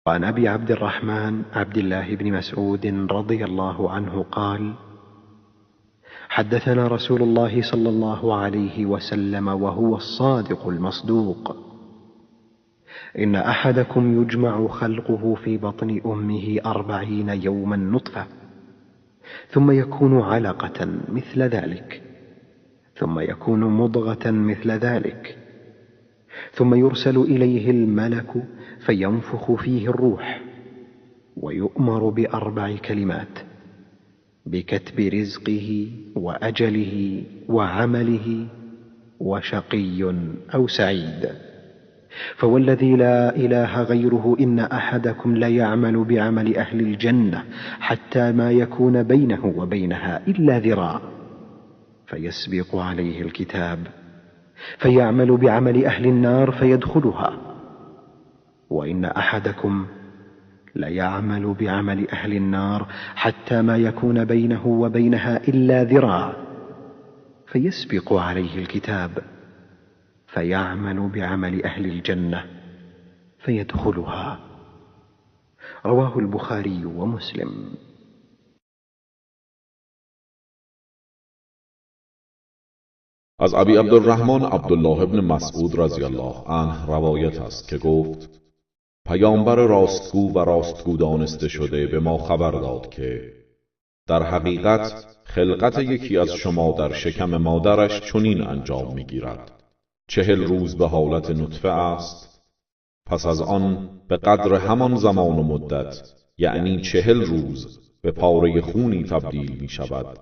وعن أبي عبد الرحمن عبد الله بن مسعود رضي الله عنه قال: حدثنا رسول الله صلى الله عليه وسلم وهو الصادق المصدوق: إن أحدكم يجمع خلقه في بطن أمه 40 يوما نطفة، ثم يكون علقة مثل ذلك، ثم يكون مضغة مثل ذلك، ثم يرسل إليه الملك فينفخ فيه الروح، ويؤمر ب4 كلمات: بكتب رزقه وأجله وعمله وشقي أو سعيد. فوالذي لا إله غيره إن أحدكم ليعمل بعمل أهل الجنة حتى ما يكون بينه وبينها إلا ذراع، فيسبق عليه الكتاب فيعمل بعمل أهل النار فيدخلها. وإن أحدكم ليعمل بعمل أهل النار حتى ما يكون بينه وبينها إلا ذراع، فيسبق عليه الكتاب فيعمل بعمل أهل الجنة فيدخلها. رواه البخاري ومسلم. از ابی عبدالرحمن عبدالله ابن مسعود رضی الله عنه روایت است که گفت: پیامبر راستگو و راستگو دانسته شده به ما خبر داد که در حقیقت خلقت یکی از شما در شکم مادرش چنین انجام میگیرد: 40 روز به حالت نطفه است، پس از آن به قدر همان زمان و مدت، یعنی 40 روز، به پاره خونی تبدیل می شود،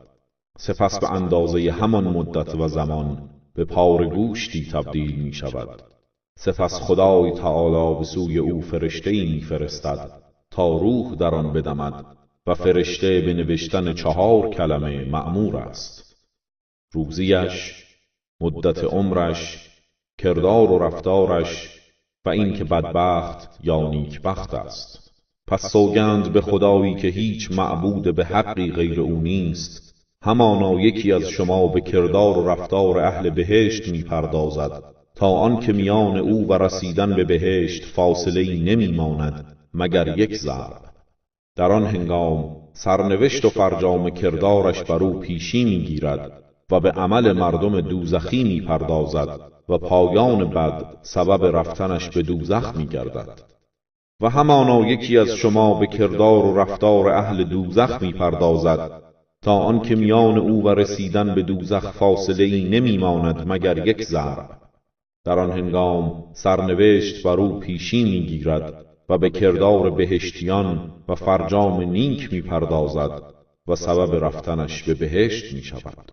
سپس به اندازه همان مدت و زمان به پاره گوشتی تبدیل می شود، سپس خدای تعالی به سوی او فرشته‌ای می فرستد تا روح در آن بدمد و فرشته به نوشتن 4 کلمه مأمور است: روزیش، مدت عمرش، کردار و رفتارش و اینکه بدبخت یا نیکبخت است. پس سوگند به خدایی که هیچ معبود به حقی غیر او نیست، همانا یکی از شما به کردار و رفتار اهل بهشت میپردازد تا آنکه میان او و رسیدن به بهشت فاصله‌ای نمیماند مگر 1 ضرب. در آن هنگام سرنوشت و فرجام کردارش بر او پیشی میگیرد و به عمل مردم دوزخی میپردازد و پایان بد سبب رفتنش به دوزخ میگردد. و همانا یکی از شما به کردار و رفتار اهل دوزخ میپردازد تا آنکه میان او و رسیدن به دوزخ فاصله‌ای نمیماند مگر 1 ضرب. در آن هنگام سرنوشت بر او پیشی میگیرد و به کردار بهشتیان و فرجام نیک میپردازد و سبب رفتنش به بهشت میشود.